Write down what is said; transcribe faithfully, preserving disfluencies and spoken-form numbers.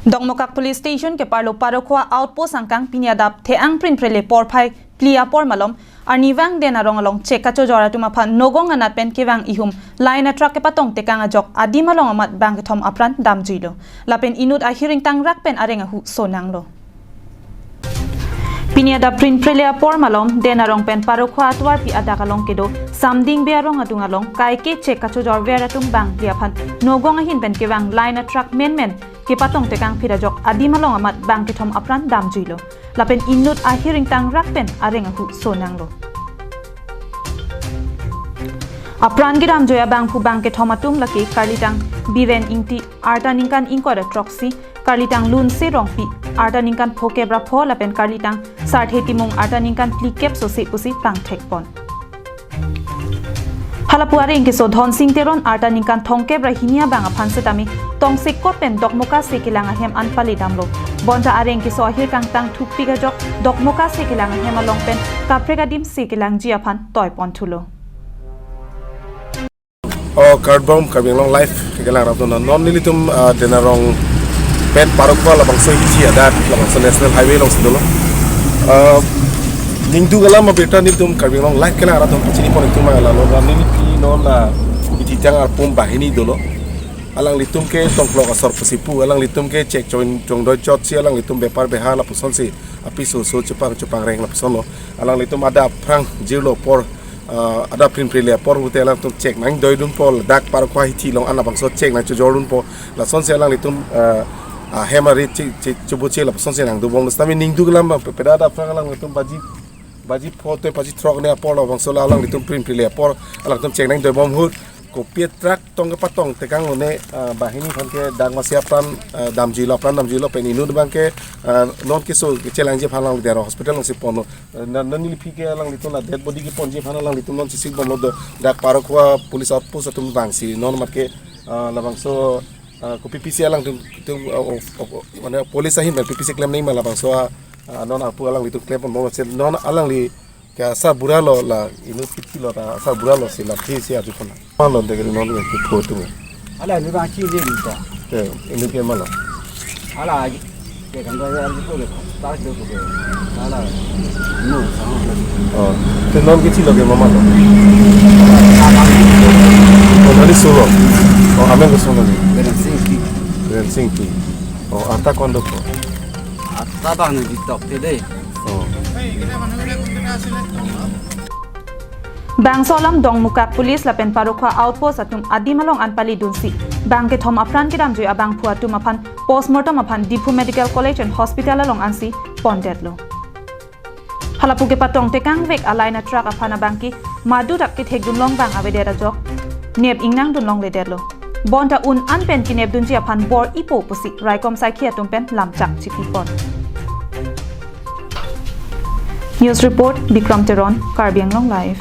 Dongmukak Police Station keparlo Parokhowa Outpost angkang pini adap the-ang prinprele porphai phli apor malom arnivang Den Arong along chek kachojor atum aphan Nogong anat pen kevang ihum line atruck kepatong tekang ajok adim along amat bang kethom apran damjuilo. Lapen inut ahir ingtangrak pen areng ahu sonanglo. Pini adap prinprele apor malom Den Arong pen Parokhowa atovarpi adak along kedo Samding Be Arong adung along kaike chek kachojorver atum bang phli aphan Nogong ahin pen kevang line atruck menmen kepatong tekang phit ajok adim along amat bang kethom apran damjuilo. Lapen inut ahir ingtangrak pen areng ahu sonanglo. Apran kedamjui abangphu bang kethom atum lake karlitang Biren Ingti, arta ningkan ingkoi ra throksi, karlitang Lunse Rongpi, arta ningkan phokep ra pho, lapen karlitang Sarthe Timung, arta ningkan phlikep sose pusi pangthekpon. Halapu areng keso Dhonsing Teron, arta ningkan thomkep ra hini abang aphan setame tongsekot pen Dokmoka Sekelang ahem an palidamlo. Bonta areng keso ahir kangtang thukpik ajok Dokmoka Sekelang ahem along pen kaprek adim sekelangji aphan toiponthulo. O kardom, Karbi Anglong Live kelang rapdun non nelitum, ah, Den Arong pen Parokhowa labangso hithi adak labangso National Highway alongsi dolo. Ah, ningduk alam abirta nelitum Karbi Anglong Live kelang rapdun pachinipon itum alalo, dan neli pi non la hithi tang arpum banghini dolo. Alanglitum ke tongklok asor pusi pu, alanglitum ke chek chong chongdoi chotsi, alanglitum bepar beha lapusonsi apiso so chepang chepangreng lapusonlo. Alanglitum adap aphrang jirlo apor, ah, adap prinprele apor pute alangtum chek nangdoidunpo, dak Parokhowa hithi along an labangso chek nangchojordunpo. Lasonsi alanglitum, ah, ah, hem arit che, che, chebuche lapusonsi nangdobomlo. Setame ningduk alam abirta adap aphrang alanglitum baji, baji pho te baji throk ne apor labangso la alanglitum prinprele apor alangtum chek nangdoibom ahut kopi atruck tong kepatong tekanglo ne, ah, banghini aphan ke dak masi apran, ah, damjuilo, apran damjuilo, pen inut abang ke, ah, non keso kechelangji aphan alangli Dera Hospital alongsi ponlo. Ah, non, non neli pi ke alanglitum la dead body keponji aphan alanglitum non chesik bomlo do, dak Parokhowa Police Outpost atum vangsi non mat ke, ah, labangso, ah, kopi pisi alangtum, tum, ah, oh, oh, oh, mane police ahin pen pi pisi klem nangma labangso, ah, ah, non apu alanglitum klempon bomlo, se non alangli ke asarbura lo, la inut kithi lo ta asarbura lo si la thi si aju kona. Malo degri non ke photo. Ala ni bang chini ni ta. Te, inut ke malo. Ala ke kan ga ya ko le ta do ko. Ala. No, sa. Oh, te non kithi lo ke mama lo. Oh, nani sulo. Oh, amen ko sulo ni. Biren Singh Ingti. Biren Singh Ingti. Oh, arta kondo ko. Arta bang ni tok te de. Oh. Bangso alam Dongmukak Police lapen Parokhowa Outpost atum adim along an palidunsi bang kethom apran kedamjui abangphu atum aphan postmortem aphan Diphu Medical College and Hospital along ansi pondetlo. Halapu kepatong tekangvek a-line atruck aphan abangke madu dak kethekdunlong bang avedet ajok nep ingnangdunlongledetlo. Bonta un an pen kenepdunji aphan bor-ipo pusi raikom saikhi atum pen lamchak chipipon. News report, Bikram Teron, Karbi Anglong Live.